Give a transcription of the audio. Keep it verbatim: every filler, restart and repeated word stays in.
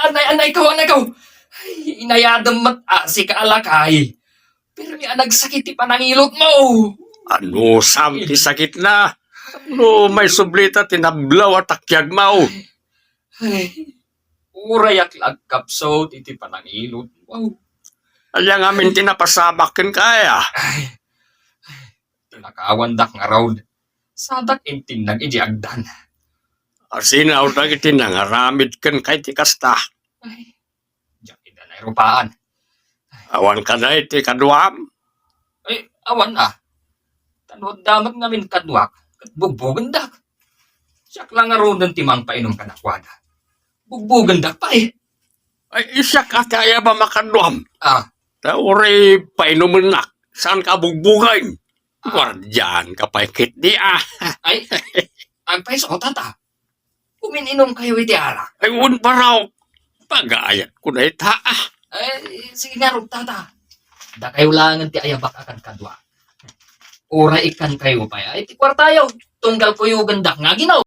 Anay, anay kaw, anay kaw. Ay, inayadem met a sika a lakay. Pirmi a nagsakit ti panangilutmo. Anusam ti sakitna? No, maisubli ta ti nablaw a takiagmo. Ay, urayak la agkapsut iti panangilutmo. Ania ngamin ti napasamak kenka aya? Ay, tinakawandak ngarud. Sadak intinnag iti agdan. Asinaw dagiti nangaramid kenka iti kasta. Ay, diak ida nairupaan. Awan kada iti kaduam? Ay, awan a. Ta no adda met ngamin kaduak, ket bugbugendak. Siak la ngaruden ti mangpainom kadakuada. Bugbugendak pay. Ay, siak a ti ayabam a kaduam. Ah. Ta uray painumennak, saanka a bugbugen. Ah. Guardian ka pay ketdi, ah. Ay, agpayso, tata. Umin-inom kayo iti arak. Ay, wen, parok. Pagayatkon dayta, ah. Ay, sige ngarud, tata. Dakayo laengen ti ayabak a kadkadua. Uray ikkankayo pay, ay, ti kuartayo. Tunggal kuyogendak nga aginaw.